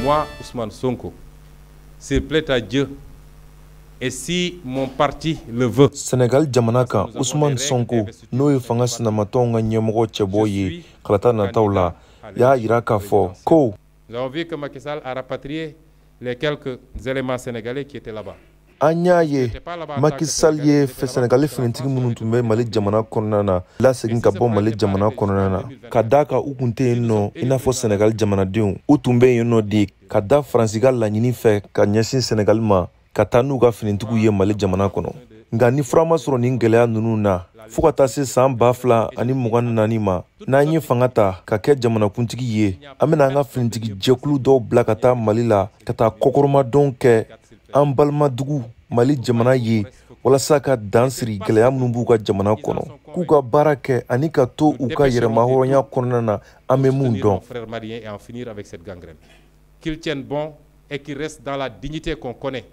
Moi, Ousmane Sonko, s'il plaît à Dieu et si mon parti le veut. Senegal jamana kan, Ousmane Sonko, n'o ye fanga sinamatɔnw ka ɲɛmɔgɔ cɛbɔ ye kalata nataw la, y'a yira k'a fɔ ko Nous avons vu que Macky Sall a rapatrié les quelques éléments sénégalais qui étaient là-bas. An y'a ye Macky Sall ye Senegali finitigi minnu tun bɛ Mali jamana kɔnɔna na lasegin ka bɔ Mali jamana kɔnɔna na, ka d'a kan u kun tɛ yen nɔ i n'a fɔ Senegali jamanadenw. U tun bɛ yen nɔ de ka da Faransi ka laɲini fɛ ka ɲɛsin Senegali ma, ka taa n'u ka finitigiw ye Mali jamana kɔnɔ. Nka ni fura ma sɔrɔ nin gɛlɛya ninnu na fo ka taa se san 2024 ma, n'an ye fanga ta ka kɛ jamanakuntigi ye, an bɛna an ka finitigi jɛkulu dɔw bila ka taa Mali la, ka taa kɔkɔrɔmadon kɛ an balimadugu Mali jamana ye, walasa ka dan siri gɛlɛya minnu b'u ka jamana kɔnɔ, k'u ka baara kɛ ani ka to u ka yɛrɛmahɔrɔnya kɔnɔna na, an bɛ mun dɔn. Frères maliens et en finir avec cette gangrène. Qu'ils tiennent bon et qu'ils restent dans la dignité qu'on connaît.